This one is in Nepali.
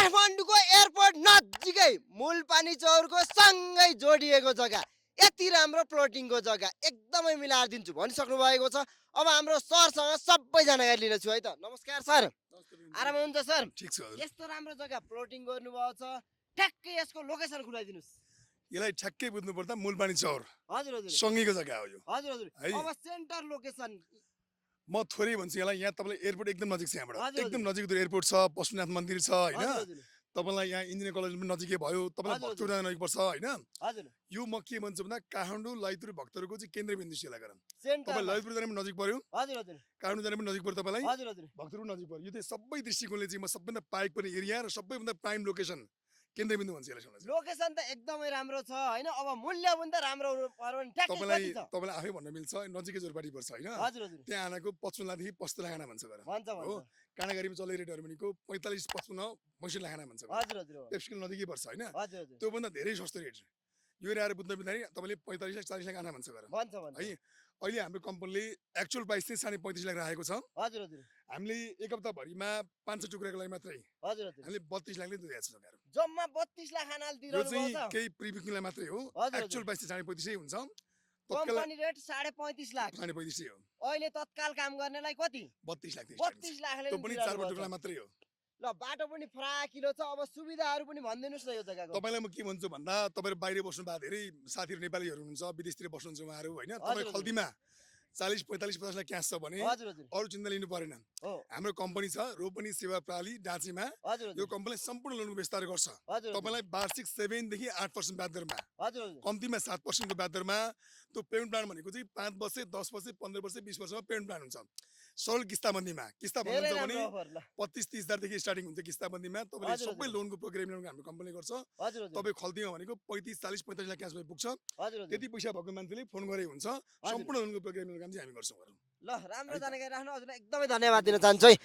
काठमाडौँको एयरपोर्ट नजिकै मूलपानी चौरको सँगै जोडिएको जग्गा, यति राम्रो प्लटिङको जग्गा एकदमै मिलाएर दिन्छु भनिसक्नु भएको छ। अब हाम्रो सरसँग सबै जानकारी लिन छु है त। नमस्कार सर, आराम हुनुहुन्छ सर? ठीक छ हजुर। यस्तो राम्रो जग्गा प्लटिङ गर्नुभएको छ, ठ्याक्कै यसको लोकेसन खुलाइदिनुस्। यसलाई ठ्याक्कै बुझ्नु पर्दा मूलपानी चौर हजुर हजुर सँगैको जग्गा हो यो। हजुर हजुर है। अब सेन्टर लोकेसन। म थोरै भन्छु यसलाई, यहाँ तपाईँलाई एयरपोर्ट एकदम नजिक छ, यहाँबाट हजुर, एकदम हजुर। नजिक एयरपोर्ट छ, पशुपतिनाथ मन्दिर छ होइन। हजुर हजुर तपाईँलाई यहाँ इन्जिनियरिङ कलेज पनि नजिकै भयो, तपाईँलाई हजुर, भक्तपुर जान नजिक पर्छ होइन। हजुर यो म के भन्छु भन्दा काठमाडौँ ललितपुर भक्तपुरको चाहिँ केन्द्रबिन्दु यसलाई गरेर सेन्टर। तपाईँ ललितपुर जाने पनि नजिक पर्यो, हजुर हजुर काठमाडौँ जाने पनि नजिक पर्यो, तपाईँलाई हजुर हजुर भक्तपुर पनि नजिक पर्यो। यो चाहिँ सबै दृष्टिकोणले चाहिँ म सबभन्दा पाइक पर्ने एरिया र सबैभन्दा प्राइम लोकेसन केन्द्रबिन्दु भन्छ यसलाई सुन्नुहोस्। लोकेसन त एकदमै राम्रो छ हैन। अब मूल्य पनि त राम्रो पर्यो नि, ठ्याक्कै तपाईँलाई कति छ? तपाईँलाई आफै भन्न मिल्छ, नजिकै जोरपाटी पर्छ होइन। हजुर हजुर त्यहाँ आनाको 55 लाखदेखि 75 लाख आना भन्छ गएर भन्छ हो। भन्छ। काँडागाडीमा चल्ने रेटहरू भनेको 45-55 65 लाख आना भन्छ गएर। हजुर हजुर हो। पेप्सिकल नजिकै पर्छ होइन। हजुर हजुर त्योभन्दा धेरै सस्तो रेट यो एरिया आएर बुझ्न बित्दाखेरि तपाईँले 45 लाख 40 लाख आना भन्छ गएर भन्छ भन्छ। है। अहिले हाम्रो कम्पनीले एक्चुअल प्राइस चाहिँ 35.5 लाख राखेको छ। हजुर हजुर हामीले एक हप्ताभरिमा 500 टुक्राको लागि मात्रै हजुर हजुर हामीले 32 लाखले दिएको छ सरकार। जम्मा 32 लाख आनाल यो दिइरहनु चाहिँ भएको छ। केही प्रि बुकिङलाई मात्रै हो। हजुर, एक्चुअल हजुर। प्राइस चाहिँ 35.5 हुन्छ। तत्काल कम्पनी रेट 35.5 लाख। 35.5 हो। अहिले तत्काल काम गर्नेलाई कति? 32 लाख 32 लाखले त्यो नि पनि दिइरहनु 4 भएको टुक्रा छ। मात्रै हो। ल बाटो पनि फराकिलो छ। अब सुविधाहरू पनि भनिदिनुस् न यो जग्गाको। तपाईँलाई म के भन्छु भन्दा तपाईँहरू बाहिर बस्नु भएको धेरै साथीहरू नेपालीहरू हुनुहुन्छ, विदेशतिर बस्नुहुन्छ उहाँहरू होइन। तपाईँ हजुर। खल्तीमा 40 45 50 लाख क्यास छ भने हजुर हजुर अरू चिन्ता लिनु परेन। हो। हाम्रो कम्पनी छ रोपनी सेवा प्रणाली डाँचीमा। हजुर यो हजुर कम्पनीले सम्पूर्ण लोनको विस्तार गर्छ। हजुर तपाईँलाई वार्षिक 7 देखि 8% ब्याज दरमा, हजुर हजुर कम्तीमा 7% को ब्याज दरमा। त्यो पेमेन्ट प्लान भनेको चाहिँ 5 वर्ष 10 वर्ष 15 वर्ष 20 वर्षमा पेमेन्ट प्लान हुन्छ। सरल किस्ताबन्दीमा किस्ता धेरै भन्नुहुन्छ भने राम्रो अफर। ल 25-30 हजारदेखि स्टार्टिङ हुन्छ किस्ताबन्दीमा। तपाईँले हजुर, सबै हजुर। लोनको प्रोग्राम हाम्रो कम्पनीले गर्छ। हजुर हजुर तपाईँ खल्तीमा भनेको 35 40 45 लाख क्यास भए पुग्छ। हजुर हजुर। त्यति पैसा भएको मान्छेले फोन गरे हुन्छ। सम्पूर्ण लोनको प्रोग्राम काम चाहिँ हामी गर्छौँ। ल राम्रो जानकारी राख्नु। हजुरलाई एकदमै धन्यवाद दिन चाहन्छु है।